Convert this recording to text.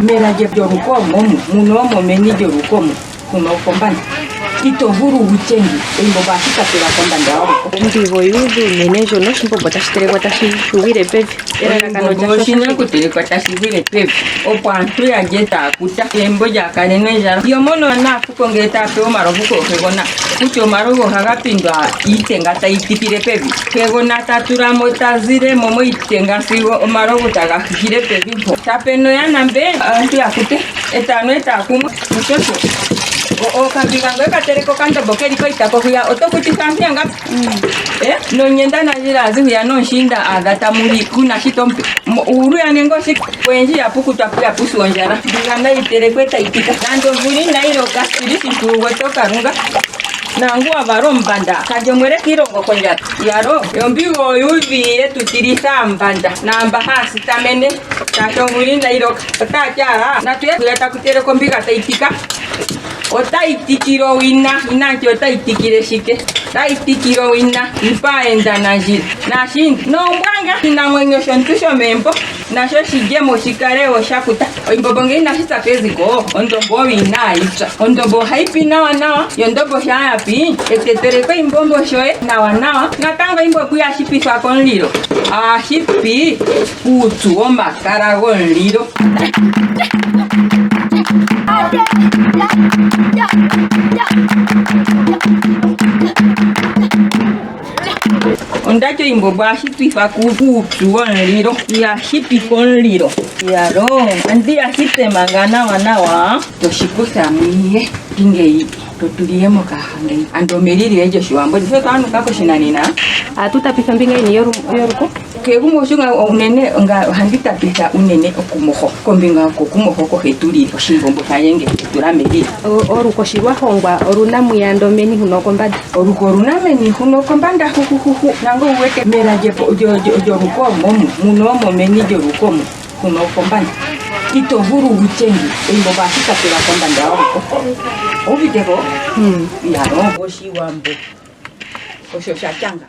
Mela lyoluko omo muno omo meni lyoluko mo huno kombanda ito vulu wutye ngi oshimbombo ohashi tapelwa kombanda yoluko. Ombiga oyuudha unene ndjono oshimbombo tashi telekwa tashi gwile pevi. Elalakano Oshimbombo lyasho oshina okutelekwa tashi gwile pevi opo aantu yalye taya kuta embo lyaakale nondjala. Yo mono naafuko ngele taya pewa omalovu koohegona kutya omalovu ohaga pindwa iitenga tayi tikile pevi. Hegona ta tula mo ta zile mo moitenga sigo omalovu taga hihile pevi mpo. Ta pe noyana mbe aantu ya kute etaya nu etaya kumwa oshosho. Okambiga ngoye ka teleke okandombo keli koitako hwiya oto kutitha aantu yangapi? Eh, nonyenda nandjila azi hwiya nomushiinda adha tamu li kuna shi tomupe. Uuluya nenge oshike oyendji ya pukutwa pu ya pusi ondjala. Mbiga nayi telekwe tayi tika. Nando omvula inayi loka shili shimpwiyu gwetu Kalunga. Nangu wa vala omumbanda kalya omwele kiilongo kondjala. Yalo yombiga oyuuvi yetu tilitha aambanda naamba haa sitamene shaashi omvula inayi loka. Otaa ti ala natu ye hwiya taku telekwa ombiga tayi tika. Otayi tikile owina inanti otayi tikile shike otayi tikile owina ipaenda nandjila nashiinda noombwanga oshinamwenyo shomuntu shomeembo nasho shilye mo shikale wo sha kuta oimbombo ngele inashi tsa peziko ondombo oyo inaayi pya ondombo ohayi pi nawa nawa yo ondombo shaa ya pi eteteleko oimbombo shoye nawa nawa natango oimbombo ihashi pithwa komulilo ohashi pi kuupyu womakala gomulilo. Ondati oimbombo ohashi pithwa kuupyu womulilo, ihashi pi komulilo. Iyalo, andi ihashi tema nga nawa nawa, toshi kutha mo ihe ngeyi to tuliye mokaha ngeyi. Ando omelili lyoshiwambo, osho twanuka koshinanena. Ohatu tapitha ombinga yini yoluko? Kehe gumwe osho unene nga ohandi tapitha unene okumoho kombinga yokokumoho oko he tulile oshimbombo shandje nge tula melilo. Oluko shi lwa hongwa oluna muyando meni huno kombanda. Oluko oluna meni huno kombanda huhuhuhu nango wu wete mela lyoluko omo muno omo meni lyoluko mo huno kombanda ito vulu wutye ngi oshimbombo ohashi tapelwa kombanda yoluko. Owu uvite ko? Iyaloo. Oshiwambo osho sha tya nga.